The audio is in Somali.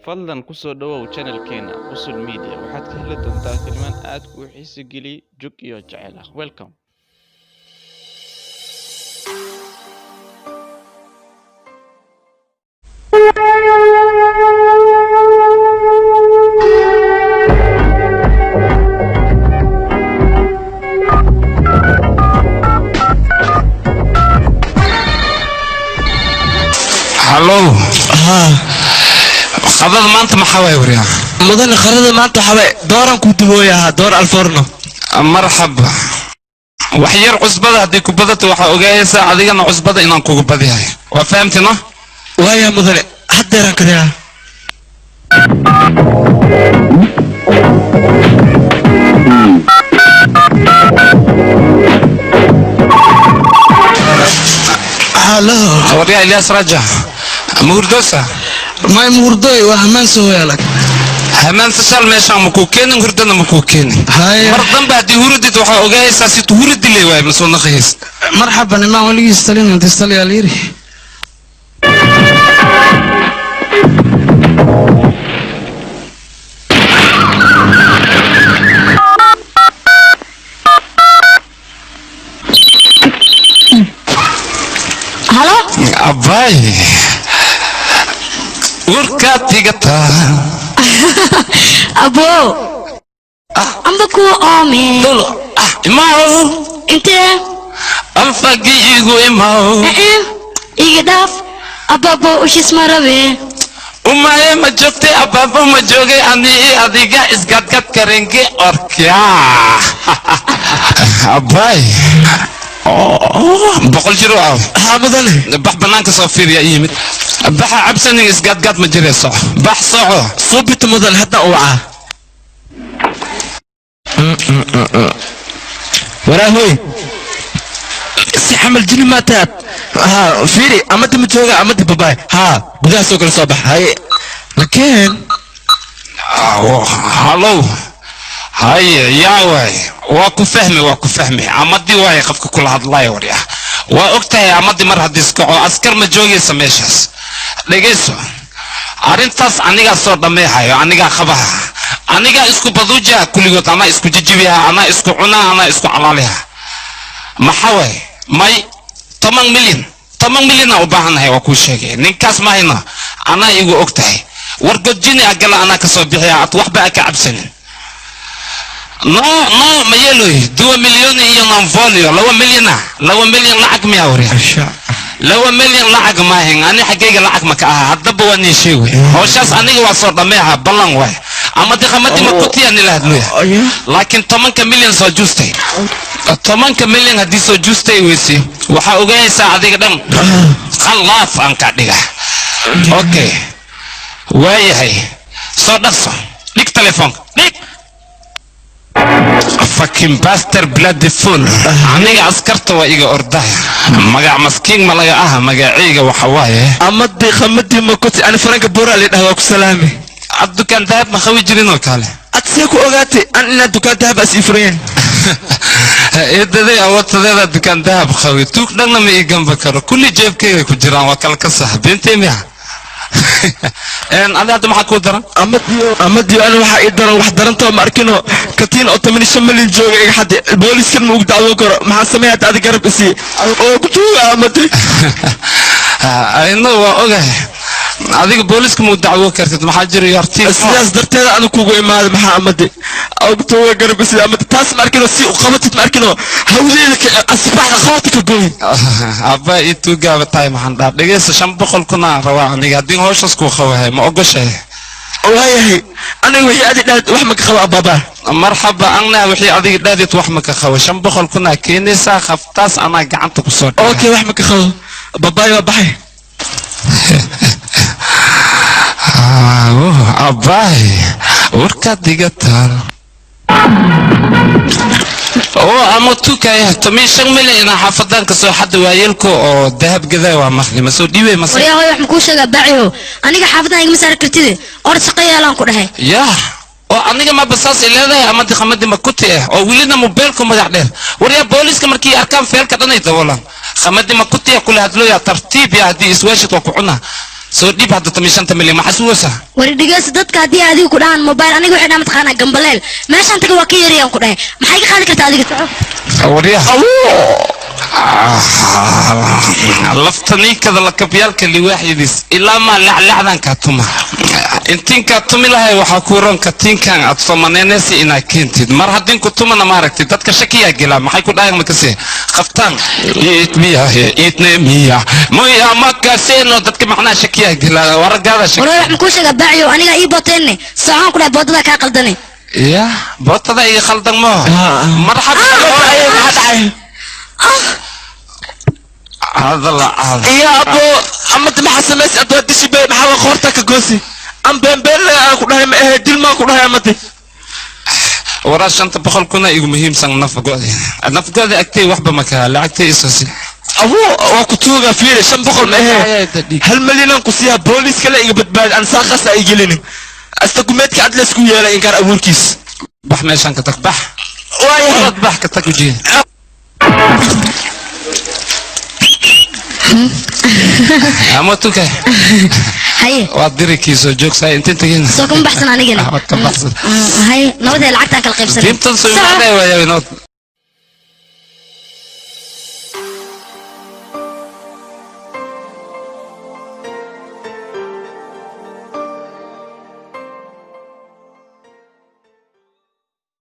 Fadlan ku soo dhawow channelkeena Qusul Media. Waxaad ka heli doontaa tilmaan aad kuu xiisi geliya, jug iyo jecel ah. Welcome. Hallow, qadada maanta maxaa waay waryaa? Mudane, qarada maanta waxaa waay dooran ku dubooyahaa, door alforno. Marxaba. Wax yar cusbada haddii ku badato, waxaa ogaayaysaa adigana cusbada inaan kugu badiyahay. Waa fahamti no? Waaya mudane, haddeeraan kariyaa. Halo. Waryaa Ilyaas Raja, ma hurdoosa? May, murdoy, waa hamaan soo weelag. Hamaan fasal meeshaan makuu keenin, hurdana makuu keenin. Haya. Mar dambe haddii hurdid, waxaa ogaayaysaa si hurdi le waay, ma soo naqahays. Marxaba, nimaan weligiis talin intistaliyaa layiri. Halo. Abay, urkaad dhigataa. Abo, amba kuwa oome. Dolo ah, imaaw. Intee? Alfagi igu imaaw. Eh, iga dhaaf ababo, ushis ma rabe. Umaye, ma joogtay? Abaabo, ma joogay? Ani adiga isgadgad karenge orkya. Abay, 100 jiro ah. Haa mudane. Bax, banaanka soo fiiriya ii yimid. Baxa, cabsanin, isgadgad ma jiree, soco, bax, soco. Suubita mudane, hadda u wacaa. Waraahoy, si xamal jini maa taad? Haa, fiiri, amadi ma jooga? Amadi babaay. Haa, gudaha soo kala soo bax. Haye, lakeen. Hallow, haye, yaa waay? Waa ku fahmi, waa ku fahmi. Amadi waay qofka kula hadlaya. Warya, waa og tahay amadi mar haddii iskaco, askar ma joogaysa meeshaas. Dhegayso, arrintaas anigaa soo dhammeehayo, anigaa qabaha, anigaa isku baduujaha kulligood, anaa isku jijibiha, anaa isku cunaa, anaa isku calaaliha. Maxaa waay? May, 10 milyan, 10 milyanaa u baahannahay. Waa kuu sheegay, ninkaas mahayna, anaa igu og tahay. War godjini agala, anaa kasoo bixiya, ad waxba a ka cabsanin. No, no, ma yeeloy. 2 milyoni iyo nonvolio, 2 milyana, 2 milyan lacag miyaa warya? 2 milyan lacag maahin, ani xaggayga lacag maka aha. Haddaba waa nii sheegay, hawshaas aniga waa soo dhammeeha, ballan waay. Ama diqamadi ma kutiya nila hadluya, laakiin 10-ka milyan soo juustay, 10-ka milyan haddii soo juustay weysi, waxaa ogaanaysaa adiga dhan khalaaf aan ka dhiga. Okay, waayahay, soo dhaqso, dhig telefoonka, dhig. Fucking bastard, bloody fool. Aniga askarta waa iga ordaya. Magac maskiin ma laga aha? Magacayga waxa waaye Amadi khamadi makuti, ani faranka boora la dhahaa, waa ku salaami. Ad dukaan dahab ma qawi jirin oo kale? Ad see ku ogaatay an inaad dukaan dahab as ii furayen? Eedaday awoodtadeeda dukaan dahab qawi, tuug dhanna ma ii gamba karo, kulli jeebkayga ku jiraan. Waa kala ka sax beentay miya? Adi hadda maxaa kuu daran? Amadiyo, amadiyo, ani waxaa ii daran, wax darantoo ma arkino, katiin oo 15 milyan jooga iga xaddi, booliskan ma ugu dacwoon karo. Maxaa sameeya hadda? Adi garab isii oo ku tuuga, amadi. Ayno, waa ogahay, adiga booliska ma u dacwo kartid, maxaa jira yartii. Sidaas darteeda anu kugu imaaday. Maxaa amadi ugu tuuga, garab isii amadi. Taas ma arkino, si u qabatid ma arkino, hawdeeda asbaxda qoorta ka goy. Abba, ii tuugaaba tahay. Maxaan dhaha? Dhegeysa, 500 kun aan rabaa aniga haddii hawshaas kuu qabahay. Ma ogoshahay? Waayahay, aniga wixii adi dhahad wax ma ka qabo, ababa. Marxaba, anna wixii adiga dhahdid wax ma ka qabo. 500 kun aa keenaysaa, khaftaas anaa gacanta ku soo dhiga. Okay, wax ma ka qabo, babaay, waa baxay. Abbaay, warkaad digataan oo ama tukaya 15 milyan inaa xaafadan kasoo xadda waayeelka oo dahab gadaa waa maqli, ma soo dhiibay mase? Waryaa hooy, wax makuu sheegaa baaciho? Aniga xaafadan igama saari kartide, orod shaqo yeelaan ku dhahay. Yaa, oo aniga ma basaas ay leedahay ama diqamadii ma kuti ah oo welina mobeelku magac dheer. Waryaa, booliska markii arkaan feelka dhan ay daboolaan. Khamadi ma kuti ah kula hadlooya, tartiib ya, haddii isweeshid waa ku cunaa. Soo dhiib hadda 15 milyan, maxaa sugaysaa? Wari dhegeyso, dadka haddii adiga ku dhahaan mobile, aniga waxay dhahaan mataqaanaa gambaleel. Meeshaan taga waa ka yarayaan ku dhahay. Maxay ka qaadi kartaa adiga? Soco. Waryaha, lafta niinkada lakabyaalka liwaaxyadiis ilaa maa laclacdan kaa tuma intinkaa tumi lahay. Waxaa kuu roon katiinkan aad somaneynaysa inaad keentid. Mar haddin ku tumana, maaragtay, dadka shakiyaa gelaa. Maxay ku dhahayan? Makase qabtaan iidmiyahe iidnemiya moya makaseno. Dadka macnaha shakiyaa gelaa waragaada shaki. Wallahi wax ma kuu sheegaa, baaciyo aniga ii booteenne. Socon ku dhahay, boodada kaa qaldane. Ya, bootada ii khaldan mo marxaba. Maxaa dhacay? Hadala. Iyo abo amada, maxaa samaysay? Adoo dishi be, maxaa qoorta ka goosi? Am beenbeen aan ku dhahay ma ahe, dil maan ku dhahay amadi. Waraa, 500 kuna igu muhiimsan. Nafgoodi nafgoodi agtay waxba makaa lacagtay isoosi. Abo, waa ku tuuga. Fiiri, 500 ma ahe, 1 milyan aan ku siiyaa. Booliis kale iga badbaadi, aan saaqaas ay gelinin. Asta gumeedka cad laysku yeelay inkaar abuurkiis. Bax meeshaan ka tag, bax. Waayahay. Orod, bax, ka tag ujeeda. Ama tuka. Haye. Waa dirikiisoo joogsaa intin tagin. Soo kama baxsan anigana. Waad ka baxsan. Haye, nabadee, lacagtaan kala qaybsanay. Diintan soo imaanay waayaa nabad.